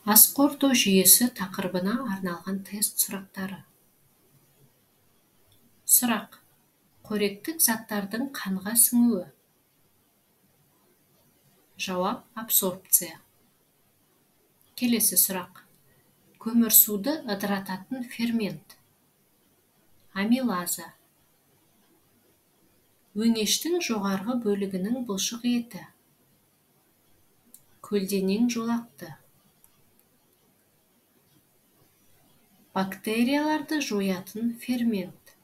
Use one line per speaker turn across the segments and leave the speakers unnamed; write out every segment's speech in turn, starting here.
Ас қорыту жүйесі тақырыбына арналған тест сұрақтары. Сұрақ: қоректік заттардың қанға сіңуі. Жауап: абсорбция. Келесі сұрақ: көмірсуды ыдырататын фермент. Амилаза. Өңештің жоғарғы бөлігінің бұлшық еті. Көлденең жолақты. Бактерияларды жоятын фермент.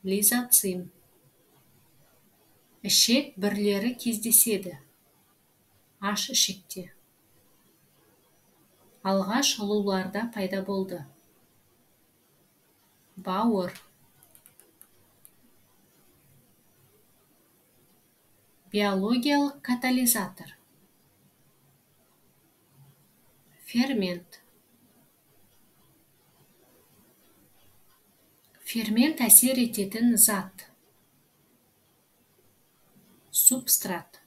Лизоцим. Ішек бүрлері кездеседі. Аш ішекте. Алғаш ұлуларда пайда болды. Бауыр. Биологиялық катализатор. Фермент. Фермент әсер ететін зат. Субстрат.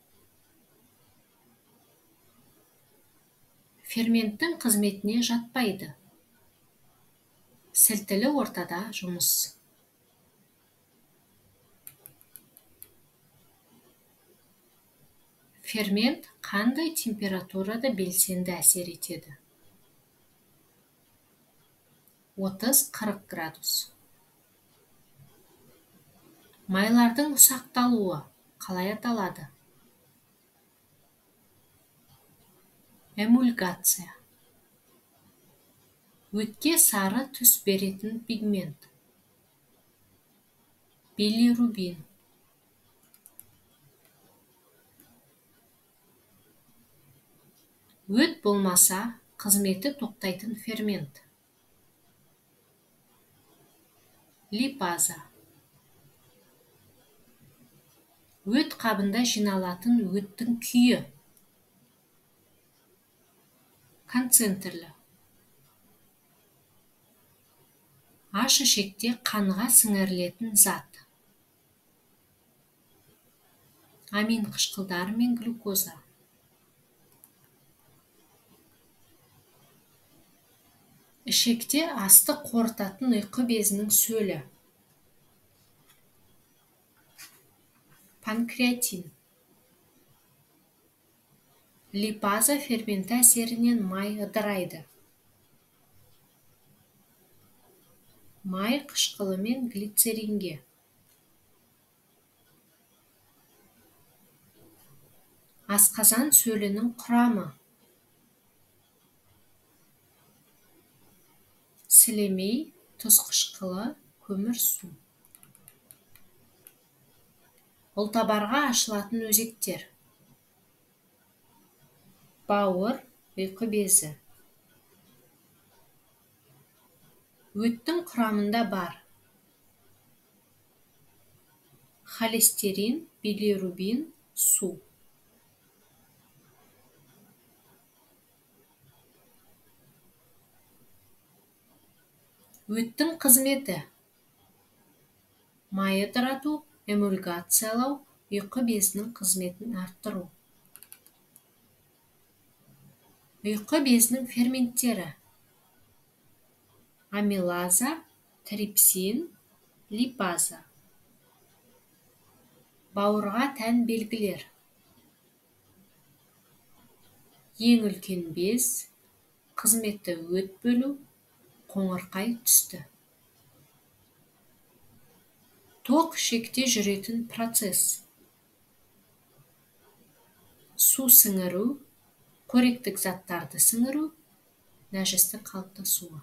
Ферменттің қызметіне жатпайды. Сілтілі ортада жұмыс. Фермент қандай температурада белсенді әсер етеді? 30-40 градус. Майлардың ұсақталуы қалай аталады? Эмульгация. Өтке сары түс беретін пигмент. Билирубин. Өт болмаса, қызметі тоқтайтын фермент. Липаза. Өт қабында жиналатын өттің күйі. Концентрлі. Аш ішекте қанға сіңірілетін зат. Амин қышқылдары мен глюкоза. Ішекте асты қорытатын ұйқы безінің сөлі. Панкреатин. Липаза ферменті әсерінен май ыдырайды. Май қышқылы мен глицеринге. Асқазан сөлінің құрамы. Сілемей, тұз қышқылы, көмірсу. Ұлтабарға ашылатын өзектер. Бауыр, ұйқы безі. Өттің құрамында бар. Холестерин, билирубин, су. Өттің қызметі: май ыдырату, эмульгациялау, ұйқы безінің қызметін арттыру. Ұйқы безінің ферменттері: амилаза, трипсин, липаза. Бауырға тән белгілер: ең үлкен без, қызметі өт бөлу, қоңырқай түсті. Тоқ ішекте жүретін процесс. Су сіңіру, қоректік заттарды сіңіру, нәжістің қалыптасуы.